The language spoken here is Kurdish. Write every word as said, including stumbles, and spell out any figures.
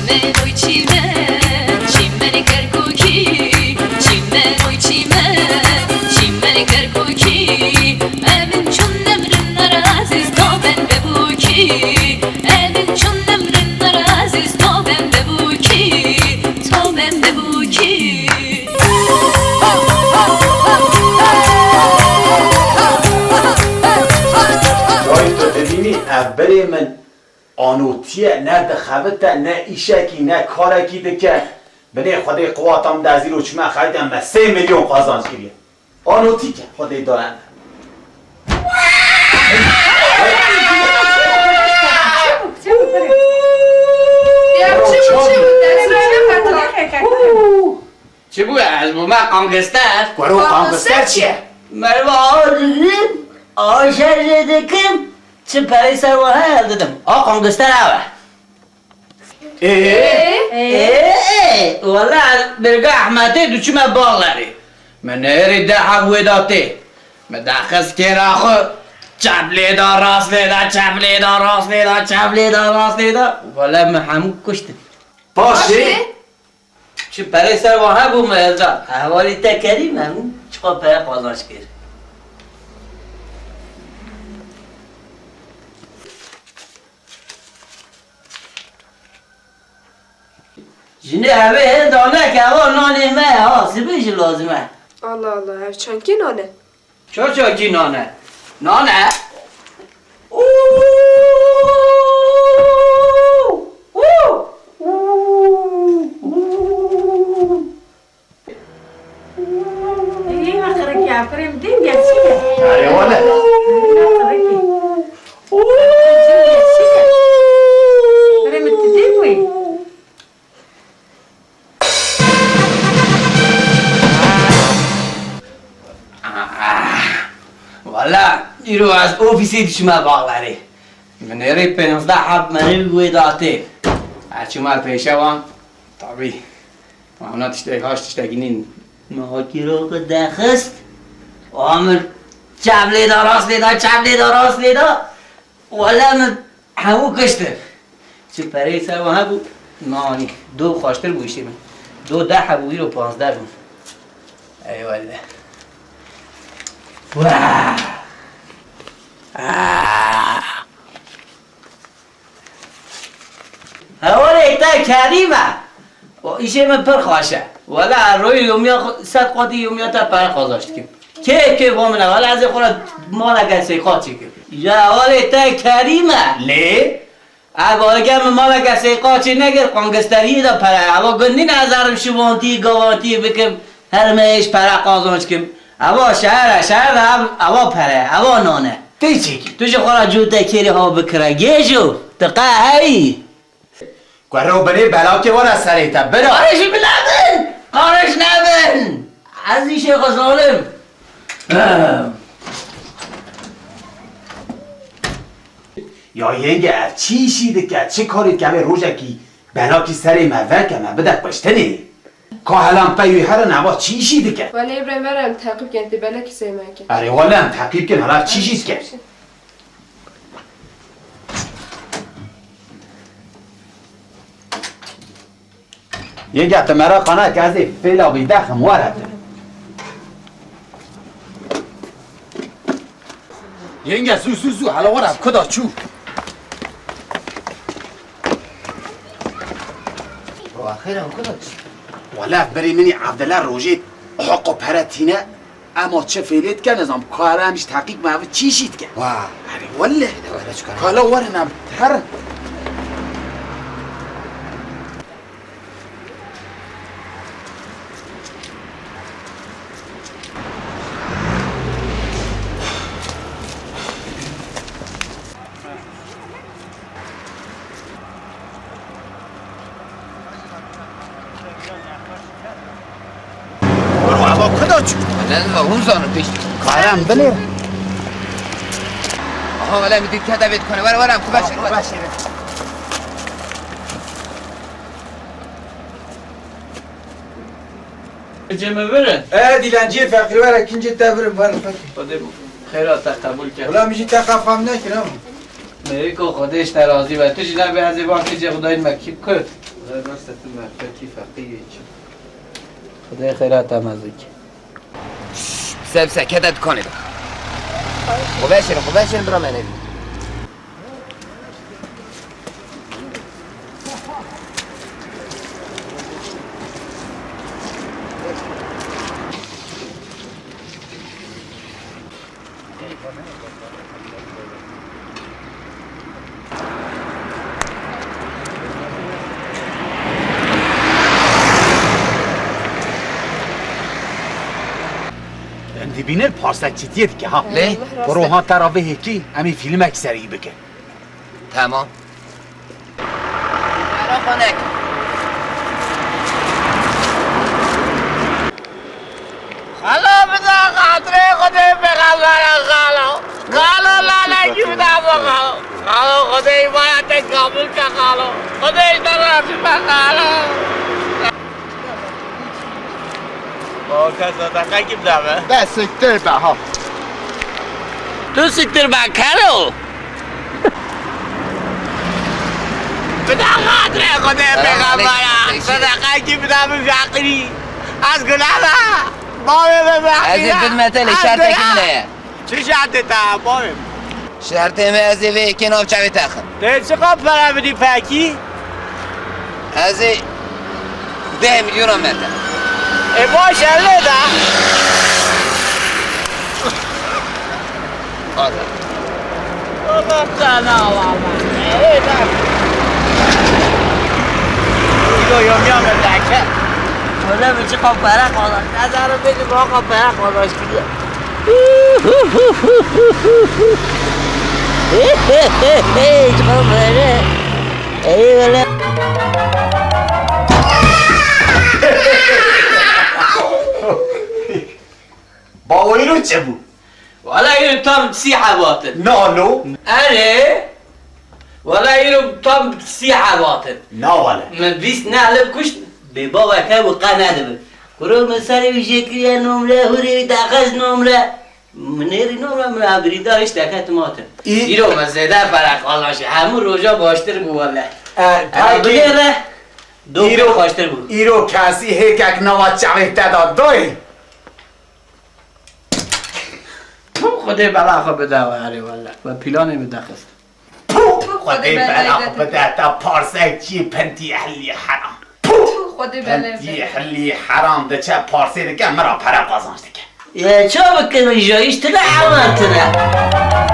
Meroy çîmen, çîmen Kerkûkî, çîmen oy çîmen, çîmen Kerkûkî. Evin çûn nemrin naraziz to ben bebûkî. Evin çûn nemrin naraziz to ben bebûkî, to ben bebûkî. Vay tu dibînî ev berê min. Anotiye, ne dixebite, ne îşekî, ne karekî dike. Binê Xwedê qiwata min de ez îro çime xewite me sê milyon qazanc kiriye. Anotî ke Xwedê daye me. Ya çi bû, çi bû, çi bû? Çi bû? Ez bûme qangster. Wero qangster çi ye? Merva aw didim, aw şerjê dikim, çi perê ser wan heye ez didim. Aw qangster ew e. Ê? Ê? Ê, ê, wele ez Birga Ehmetê diçûme Baxlerê. Min nêrî de heb wê da tê. Min daxist kêra xwe. Çep lê da, rast lê da, çep lê da, rast lê da, çep lê da, rast lê da. Wele min hemû kuştin. Paşê? Çi perê ser wan hebû, me hêza. Hevalê te Kerîm e, çiqa pere qazanc kir. Jinê hevê hênda neke, eva nanê me ye ha, sibê jî lazim e. Allah Allah, ev çankê nan e? Çaçakî nan e. Nan e. Ê, me qirikî, aferê min dê, gerçî ye. Erê wele. Ê, me qirikî. Aferê min dê wê. Wala, îro ez ofîsê diçime Baxlerê. Min êrê pênzdeh heb merivî wê datê. Ez çûme pêşewan, tabî. Hona tiştek haş tiştekî nîn. Me hakî roqi dexist. Amir çev lê da, rast lê da, çev lê da, rast lê da. Wele min hemû kiştin. Çi pereyê ser wan hebû, nanî. Do xweştir bû îşê min. Do deh hebû, îro panzdeh bûn. Ey wele. Wah! Ah! Hevalê te Kerîm e. O îşê min pir xweş e. Wele royê yomiya xwe-, sed qatî yomiya te pere qazanç dikim. Kê kê bo min e. Wele ez ê xwe re maleke seyqaçî kim. Ya hevalê te Kerîm e. Lê? Ev balike min maleke seyqaçî nekir, qangisteriyê de pere. Eva gund nîne ez herim şivantî, gavantî bikim. Her me êş pere qazanç kim. Eva şeher e, şeher de ev, eva pere, eva nan e. Tê çêkî? Tu ji xwe re cû te kêrî ha bikire. Gêjo, tu qe heyî? Ku rew binê belakê were serê te, bira. Qarij nebin! Qarij nebin! Ez îşê xwe zanim. Ya yenge, ev çi îşî dike? Çi karê dike? Em ê rojekî belakî serê me veke, me bide kuştinê. Ka helan pey wî herin, eva çi îşî dike? Wele Îbrahîm, were em teqîb kin, tê belekî sey me ke. Erê wele em teqîb kin, hela çi jî dike. Yenge, tu mereqa neke, ez ê fêla vî dexim, were tu. Yenge, zû, zû, zû, hela were, em kuda çû. Wa xêr, em kuda çû. Wele ev birê min î Evdila rojê heqo pere tîne, ema çi fêlê dike, nizam, ka hele em jî teqîb me, ev çi jî dike. Wa. Erê, wele. Wele çi kare. Ka hele werin em herin. Bro, ava kuda çû? Ne, ne, hûn zanin pêş. Karan binêr. Aha, wele min dît kete vê dikane. Were, were, em kubeş. Cem birin. E, dilenciyê feqîr were, kincê te birin, were, feqîr. Xwedê xeyra te qebûl ke. Wela min jî te qefam nekir, ama. Mêriko Xwedê ji te razî be. Tu jî nebê ez ê van kincê xwe dayîn me kî kurt. Rastî tu merfetî feqîrê çi? Xwedê xêra te mezin ke. Pişt, pişt, pişt, kete dikanê de. Xwe veşêrin, xwe veşêrin, bira me nevî. Em dibînin parsek çêtiyê dike ha. Lê? Ku rohan te ra vê hêkî, em ê fîlmek serî bikin. Tamam. Xalo, xalo. Xalo, bida xatirê Xwedê pêxembera xalo. Xalo, lalekî bida bo xalo. Xalo, Xwedê îbadetê kamil ke xalo. Xwedê ji te razî be xalo. Baba, ka sedeqekî bida be. De siktir be ha. Tu siktir be kero. Bida xatirê Xwedê pêxembera. Selam aleykum. Sedeqekî bida min feqîrî. Ez guna be. Bavê min feqîr e. Ez ê bidime te lê şertekî min heye. Çi şertê te, bavê min? Şertê me ez ê vê yekê nav çavê te xim. Tê çiqa pere bidî pekî? Ez ê deh milyona me te. E, baş e, lê de. Hadi. Allah sana, Allah. E, lê de. Yo, yo, yo, me te ke. Wele min çiqa pere qazanç. Ez ero bêjim, çiqa pere qazanç kiriye. Çiqa pere. Ey, wele. Bawo, îro çi bû? Wala îro tam sî heb hatin. Nano. Erê. Wala îro tam sî heb hatin. Na wele. Min bîst nehliv kuşt, bê baweke û qe nedibin. Kuro min serê wî jê kiriye nomre, hûrê wî daxist nomre. Min nêrî nomre, min ha birîndar îşte ketim hatin. Î- Îro min zêde pere qazanç, hemû roja baştir bû wele. E, Ela peki, binêre, doktor îro, baştir bû. Îro kesî hêkek nava çavê te da doy. Puh, Xwedê bela xwe bide we, erê wele. We pîlanê min dexist. Puh, Xwedê bela xwe bide te parsek çî pentî helî heram. Puh, Xwedê bela xwe bide. Pentî helî heram diçe parsê dike, min ra pere qazanç dike. Ye, ça bikin îja, îş tune heman tune.